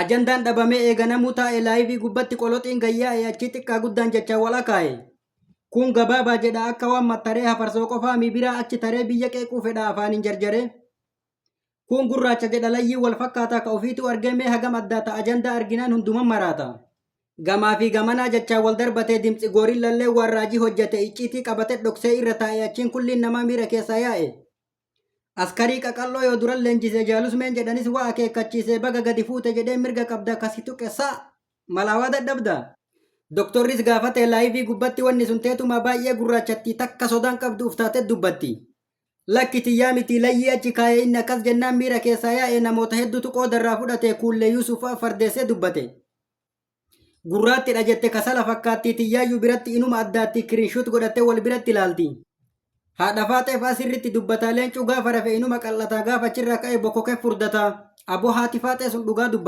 Ajandaan dhabamee eega namuu taa'e laayivii gubbatti qoloxiin gayyaa'e achii xiqqaa guddaan jechaan wal akaa'e. Kuun gabaabaa jedha akka waan mattaree hafarsoo qofaa mi biraa achi taree biyya qeequu fedha afaaniin jarjaree. Kuun gurraacha jedha layyii wal fakkaataa ka ofiituu argee mee hagam addaata ajandaa arginaan hunduman maraata. Gamaa fi gamanaa jechaan wal darbatee dimtsi goorillallee waan raajii hojjate icciitii qabate dhoksee irra taa'e achiin kulliin namaa miira keessaa yaa'e. Askarii qaqal'oo yoo duran leenjise jaalusmeen jedhanis waa akeekkachiise baga gadi fuute jedhee mirga qabda ka si tuqe sa malaawaa dadhabda. Doktorris gaafate laayivii gubbatti wanni sun teetumaa baay'ee gurraachattii takka sodaan qabdu uftaate dubbatti. Lakki tiyyaa miti layyii achi kaaye inni akkas jennaan miira keessaa yaa'e namoota hedduutu qooda irraa fudhate kuullee Yuusuf fa'a fardeessee dubbate. Gurraattidha jette kasala fakkaattii tiyyaayyuu biratti inuma addaatti kirinshuut godhattee wal biratti ilaalti. Haadha faaxee fa'a sirriitti dubbataa leencuu gaafa rafe inuma qal'ataa gaafa achirraa ka'e bokokee furdataa. Aboo haati faaxee sun dhugaa dubbata.